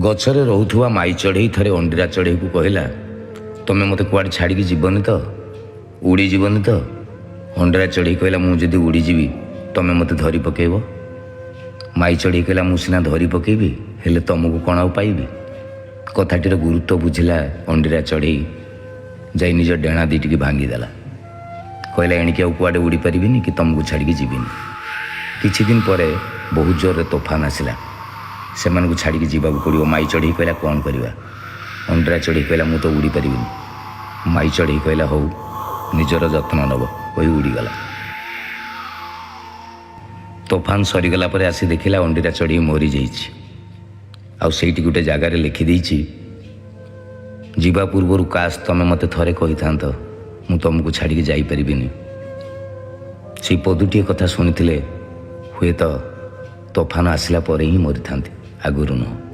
ଗଛରେ ରହୁଥିବା ମାଇ ଚଢ଼େଇ ଥରେ ଅଣ୍ଡିରା ଚଢ଼େଇକୁ କହିଲା, ତମେ ମୋତେ କୁଆଡ଼େ ଛାଡ଼ିକି ଯିବନି ତ? ଉଡ଼ିଯିବନି ତ? ଅଣ୍ଡିରା ଚଢ଼େଇ କହିଲା, ମୁଁ ଯଦି ଉଡ଼ିଯିବି ତମେ ମୋତେ ଧରି ପକେଇବ। ମାଇ ଚଢ଼େଇ କହିଲା, ମୁଁ ସିନା ଧରି ପକେଇବି, ହେଲେ ତମକୁ କ'ଣ ଆଉ ପାଇବି? କଥାଟିର ଗୁରୁତ୍ୱ ବୁଝିଲା ଅଣ୍ଡିରା ଚଢ଼େଇ, ଯାଇ ନିଜ ଡେଣା ଦୁଇଟିକି ଭାଙ୍ଗିଦେଲା। କହିଲା, ଏଣିକି ଆଉ କୁଆଡ଼େ ଉଡ଼ି ପାରିବିନି କି ତମକୁ ଛାଡ଼ିକି ଯିବିନି। କିଛି ଦିନ ପରେ ବହୁତ ଜୋରରେ ତୋଫାନ ଆସିଲା। ସେମାନଙ୍କୁ ଛାଡ଼ିକି ଯିବାକୁ ପଡ଼ିବ। ମାଇ ଚଢ଼େଇ କହିଲା, କ'ଣ କରିବା? ଅଣ୍ଡିରା ଚଢ଼େଇ କହିଲା, ମୁଁ ତ ଉଡ଼ି ପାରିବିନି। ମାଇ ଚଢ଼େଇ କହିଲା, ହଉ, ନିଜର ଯତ୍ନ ନେବ, କହି ଉଡ଼ିଗଲା। ତୋଫାନ ସରିଗଲା ପରେ ଆସି ଦେଖିଲା ଅଣ୍ଡିରା ଚଢ଼େଇ ମରିଯାଇଛି। ଆଉ ସେଇଠି ଗୋଟେ ଜାଗାରେ ଲେଖିଦେଇଛି, ଯିବା ପୂର୍ବରୁ କାଶ ତମେ ମୋତେ ଥରେ କହିଥାନ୍ତ, ମୁଁ ତମକୁ ଛାଡ଼ିକି ଯାଇପାରିବିନି। ସେଇ ପଦୁଟିଏ କଥା ଶୁଣିଥିଲେ ହୁଏତ ତୋଫାନ ଆସିଲା ପରେ ହିଁ ମରିଥାନ୍ତି, ଆଗରୁ ନୁହଁ।